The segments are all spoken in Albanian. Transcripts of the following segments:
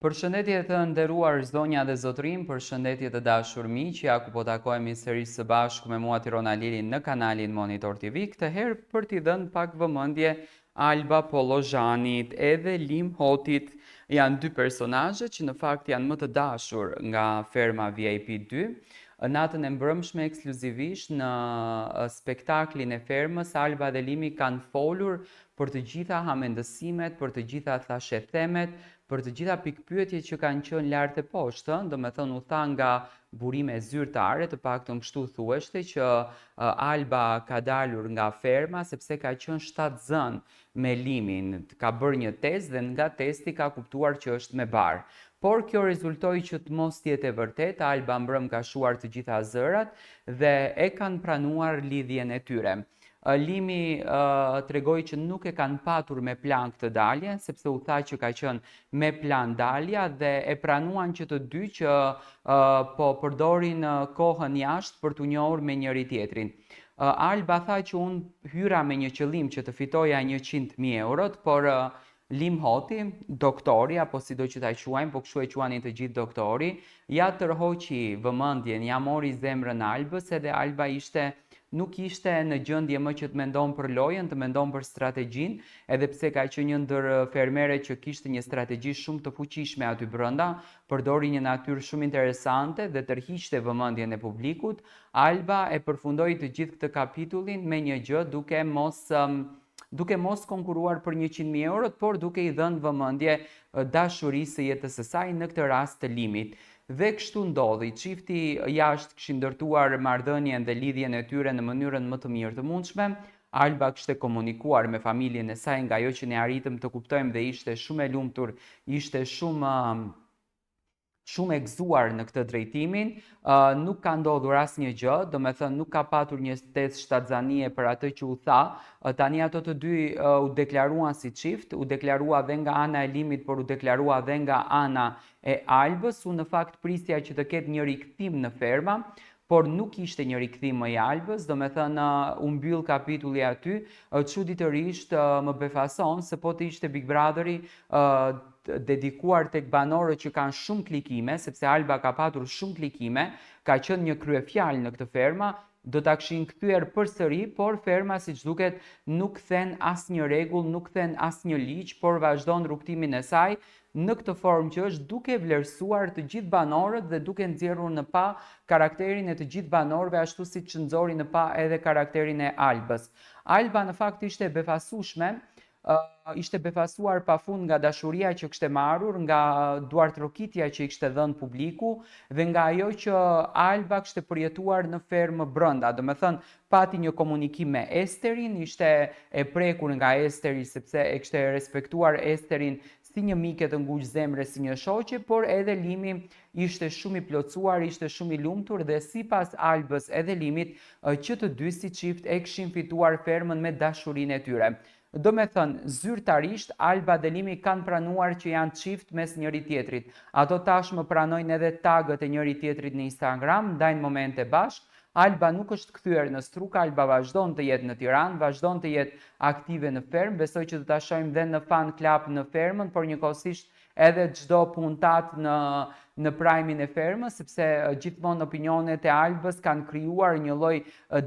Përshëndetje të nderuar zonja dhe zotërinj, përshëndetje të dashur miq, ja ku po takohemi sërish së bashku me mua Tirona Lilin në kanalin Monitor TV, këtë herë për t'i dhënë pak vëmendje Alba Pollozhanit edhe Lim Hotit. Janë dy personazhe që në fakt janë më të dashur nga ferma VIP 2. Natën e mbrëmshme ekskluzivisht në spektaklin e fermës Alba dhe Limi kanë folur për të gjitha hamendësimet, për të gjitha thashethemet, për të gjitha pikëpyetjet që kanë qenë lart e poshtë, ë, domethënë u tha nga burime zyrtare, të paktën kështu thuheshte që Alba ka dalur nga ferma sepse ka qenë shtatzënë me Limin, ka bërë një test dhe nga testi ka kuptuar që është me barrë. Por kjo rezultoi që të mos jetë e vërtetë, Alba mbrëmë ka shuar të gjitha zërat dhe e kanë pranuar lidhjen e tyre. Limi tregoi që nuk e kanë patur me plan këtë dalje, sepse u tha që ka qenë me plan dalja dhe e pranuan që të dy që po përdorin kohën jashtë për t'u njohur me njëri tjetrin. Alba tha që unë hyra me një qëllim që të fitoja 100.000 eurot, por Lim Hoti, doktori, apo sido që ta quajmë, po kështu e quanin të gjithë doktori, ia tërhoqi vëmendjen, ia mori zemrën Albës edhe Alba ishte nuk ishte në gjendje më që të mendon për lojën, të mendon për strategjinë, edhe pse ka qenë një ndër fermeret që kishte një strategji shumë të fuqishme aty brenda, përdori një natyrë shumë interesante dhe tërhiqte vëmendjen e publikut, Alba e përfundoi të gjithë këtë kapitullin me një gjë duke mos duke mos konkurruar për 100.000 eurot, por duke i dhënë vëmendje dashurisë së jetës së saj, në këtë rast të Limit. Dhe kështu ndodhi, çifti jashtë kishin ndërtuar marrëdhënien dhe lidhjen e tyre në mënyrën më të mirë të mundshme. Alba kishte komunikuar me familjen e saj nga ajo që ne arritëm të kuptojmë dhe ishte shumë e lumtur, ishte shumë shumë e gëzuar në këtë drejtimin, uh, nuk ka ndodhur asnjë gjë, domethënë nuk ka patur një test shtatzanie për atë që u tha, uh, tani ato të dy uh, u deklaruan si çift, u deklarua dhe nga ana e Limit, por u deklarua dhe nga ana e Albës, unë në fakt prisja që të ketë një rikthim në ferma, por nuk ishte një rikthim më i Albës, domethënë u mbyll kapitulli aty, çuditërisht më befason se po të ishte Big Brotheri dedikuar tek banorët që kanë shumë klikime, sepse Alba ka patur shumë klikime, ka qenë një kryefjalë në këtë ferma, do ta kishin kthyer përsëri, por ferma siç duket nuk kthen asnjë rregull, nuk kthen asnjë ligj, por vazhdon rrugëtimin e saj në këtë formë që është duke vlerësuar të gjithë banorët dhe duke nxjerrur në pah karakterin e të gjithë banorëve ashtu siç nxori në pah edhe karakterin e Albës. Alba në fakt ishte e befasueshme, ishte befasuar pafund nga dashuria që kishte marrur, nga duartrokitja që i kishte dhënë publiku dhe nga ajo që Alba kishte përjetuar në fermë brenda. Domethënë, pati një komunikim me Esterin, ishte e prekur nga Esteri sepse e kishte respektuar Esterin si një mike të ngushtë zemre, si një shoqe, por edhe Limi ishte shumë i plotësuar, ishte shumë i lumtur dhe sipas Albës edhe Limit, që të dy si çift e kishin fituar fermën me dashurinë e tyre. Domethënë, zyrtarisht, Alba dhe Limi kanë pranuar që janë çift mes njëri-tjetrit. Ato tashmë pranojnë edhe tagët e njëri-tjetrit në Instagram, ndajnë momente bashkë. Alba nuk është kthyer në Struk, Alba vazhdon të jetë në Tiranë, vazhdon të jetë aktive në fermë, besoj që do ta shohim dhe në fan club në fermën, por njëkohësisht edhe çdo puntatë në në prime-in e fermës, sepse gjithmonë opinionet e Albës kanë krijuar një lloj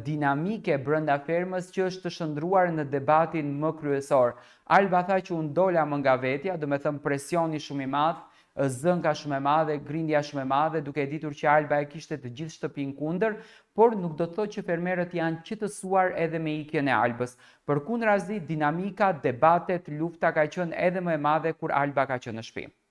dinamike brenda fermës që është shndërruar në debatin më kryesor. Alba tha që unë dola më nga vetja, domethënë presioni shumë i madh, zënka shumë e madhe, grindja shumë e madhe, duke e ditur që Alba e kishte të gjithë shtëpinë kundër, por nuk do të thotë që fermerët janë qetësuar edhe me ikjen e Albës. Përkundrazi, dinamika, debatet, lufta ka qenë edhe më e madhe kur Alba ka qenë në shtëpi.